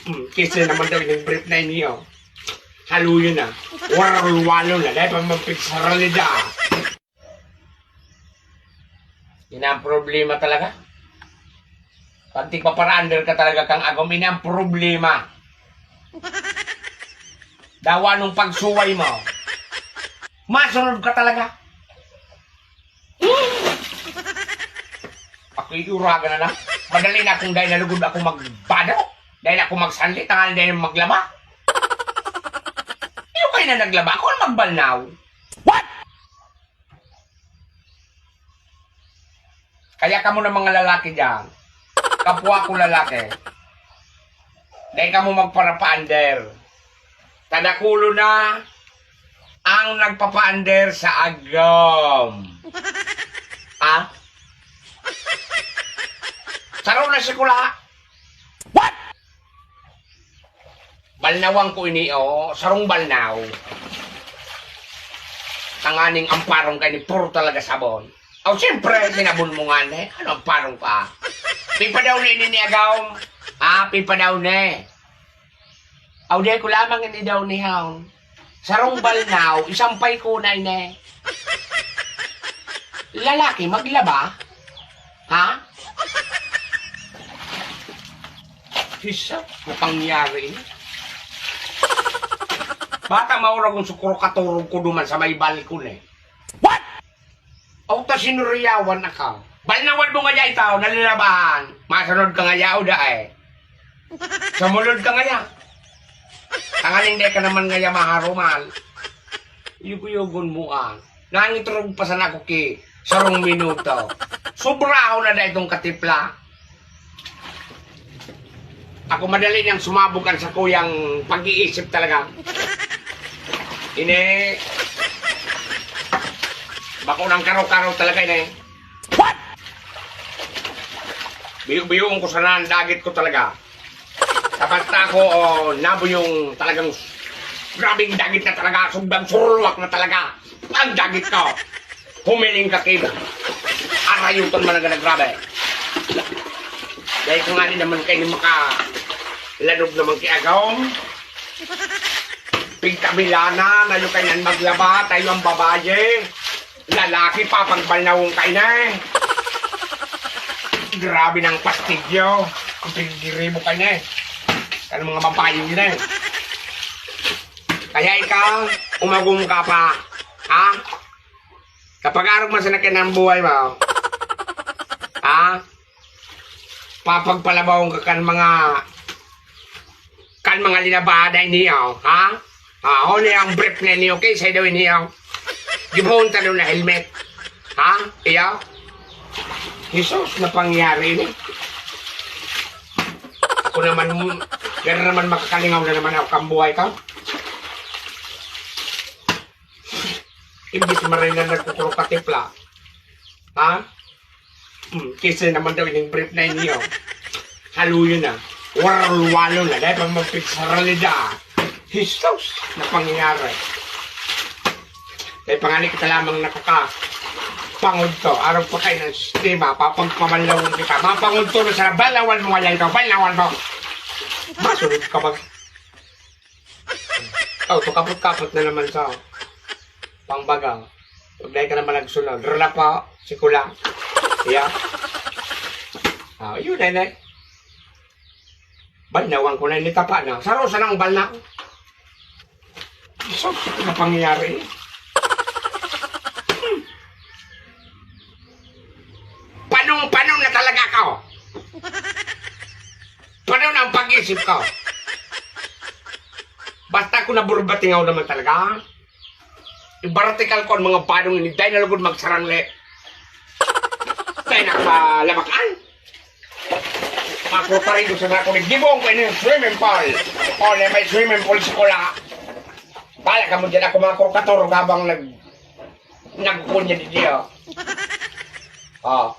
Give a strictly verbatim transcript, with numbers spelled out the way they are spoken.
Hmm, kisa naman daw yung brief na inyo. Haluyo na. Warwalo na. Dahil pa man pigsaralida. Yan ang problema talaga. Pag tigpaparander ka talaga kang agom, ini ang problema. Dawa nung pagsuway mo. Masunod ka talaga. Ako iuragan na lang. Madali na akong dahil nalugod ako magbado. Dahil ako magsanli, tangal dahil maglaba. Iyo kayo na naglaba. Ako ang magbalnaw. What? Kaya kamo na mga lalaki dyan. Kapwa ko lalaki. Dahil kamo magparapaander. Tadakulo na ang nagpapaander sa agom. Ha? Saro na si Kula. What? Balnawan ko ini, oh. Sarong balnaw. Tanganing amparong kaini, puro talaga sabon. Aw, siyempre, sinabon mo nga, ne? Ano amparong ka? Pipadaw na ini ni Agaw? Ah, pipadaw na. Aw, di ko lamang ini daw ni Haw. Sarong balnaw, isampay ko na ini. Lalaki, maglaba? Ha? Hisa, napangyari ini. Bata maurag ang sukro katurog ko duman sa may balkon eh. What? Auta sinuriyawan aka. Balnawad mo nga dya itaw, nalalabahan. Masunod ka nga yaw da eh. Sumulod ka nga ya. Tanganing di ka naman nga ya maharumal. Yugo-yugon mo ah. Nangiturog pa sana ako ki sarong minuto. Sobrahon na da itong katipla. Ako madali nang sumabog ang sakuyang pag-iisip talaga. Ini, bako ng karo-karo talaga ini. What? Biyo-biyoon ko sana ang dagit ko talaga. Sa basta ako, oh, nabo yung talagang grabing dagit na talaga, sobrang surulwak na talaga ang dagit ko. Humiling ka, Kim. Arayutan man ang grabe. Dahil ko nga din naman kayo makaladob naman kay Agawm. Pigkabilanan, ayo kayo nan maglaba, tayo ang babae. Lalaki pa, pagbalnawon kayo na eh. Grabe ng pastigyo. Ang pinigiribo kayo na eh. Kan mga babae yun eh. Kaya ikaw, umagom ka pa. Ha? Kapag arog man sa nakin ang buhay mo. Ha? Papagpalabawon ka kan mga, kan mga linabada niyo, ha? Ah, huli ang brief na niyo, kay sa daw niyo. Gibuhon ta na helmet. Ha? Iyo? Jesus, napangyari ni. Ako naman, gano'n naman makakalingaw na naman ako kang buhay ka. Imbis maray na nagkukurong katipla. Ha? Hmm, kisa naman daw ining brief na inyo. Haluyo na. Warwalo na. Dahil pa magpigsaralida. Jesus, napangyari. Dahil pangani kita lamang nakaka pangod to. Araw pa kayo ng sistema. Papagpamanlawon kita. Mapangod to na sa balawan mo ngayon to. Balawan mo. Masunod ka mag Oh, pakapot-kapot na naman sa pangbaga. Huwag na ka naman nagsunod. Rela pa, si Kula. Yeah. Ah, yun na, na. Balnawan ko na, nitapa na. Saro sa nang balna. So, ano pangyayari? Panong-panong na talaga ako. Paano na ang pag-isip ko? Basta ko naburbatingaw naman talaga. Ibartikal ko ang mga badong ini. Dahil nalugod magsarangli. Dahil nakalabakan. Makaparigo sa ako ni Gibong ko ini swimming pool. O, na may swimming pool sa Kula. Bala ka mo dyan ako mga kurkator habang nag nagkukunya di diyo. Oh.